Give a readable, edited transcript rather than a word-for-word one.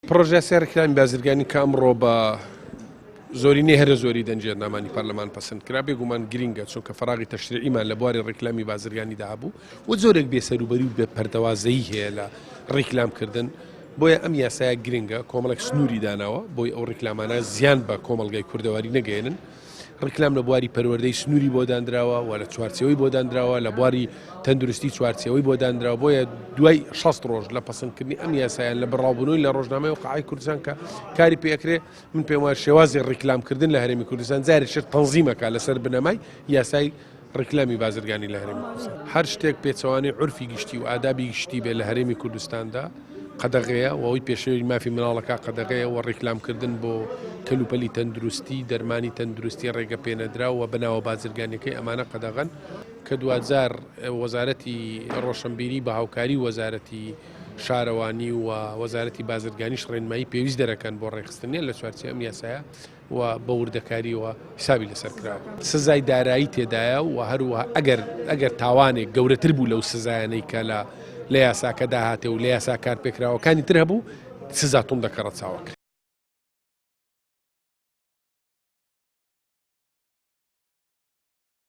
پڕۆژەیاسای ڕێکخراوی بازرگانی کە ئەمڕۆ بە زۆرینەی هەرە زۆری دەنگی ئەندامانی پەرلەمان پەسەند کرا، بێگومان گرینگە، چونکە فەراغی تەشریعیمان لە بواری ڕیکلامی بازرگانیدا هەبوو و جۆرێک بێسەروبەری و بێ پەردەوازەیی هەیە لە ڕیکلامکردن، بۆیە ئەم یاسایە گرنگە، کۆمەڵێک سنووری داناوە بۆی ئەو ڕیکلامانە زیان بە کۆمەڵگای کوردەواری نەگەیەنن. ڕیکلام لە بواری پەروەردەی سنووری بۆ دانراوە و لە چوارچێوەی بۆ دانراوە، لە بواری تەندروستی چوارچێوەی بۆ دانراوە، بۆیە دوای 60 ڕۆژ لە پەسەندکردنی ئەم یاسایان لە بڕاوبوونەوەی لە ڕۆژنامەی وەقعی کوردستان کە کاری پێکرێ، من پێم وایە شێوازی ڕیکلامکردن لە هەرێمی کوردستان جارێکتر تەنزیمەکە لەسەر بنەمای یاسای ڕیکلامی بازرگانی لە هەرێمی کوردستان. هەر شتێک پێچەوانەی عورفی گشتی و ئادابی گشتی بێت لە هەرێمی کوردستاندا قەدەغەیە و ئەوەی پێشێلی مافی مناڵەکە قەدەغەیە و ڕیکلامکردن بۆ کەلوپەلی تەندروستی، دەرمانی تەندروستی ڕێگە پێنەدراو و بەناوە بازرگانیەکەی ئەمانە قەدەغەن کە دواجار وەزارەتی ڕۆشنبیری بە هاوکاری وەزارەتی شارەوانی و وەزارەتی بازرگانیش ڕێنمایی پێویست دەرەکەن بۆ ڕێکخستنیان لە چوارچێوەی ئەم یاسایە و بە وردەکاریەوە حسابی لەسەر کراوە. سزای دارایی تێدایە و هەروەها ئەگەر ئەگەر تاوانێک گەورەتر بوو لەو سزایانەی کە لە لە یاساکەدا هاتێ و لە یاسا کارپێکراوەکانی تر هەبوو سزا توندەکە ڕەچاوەکرێت.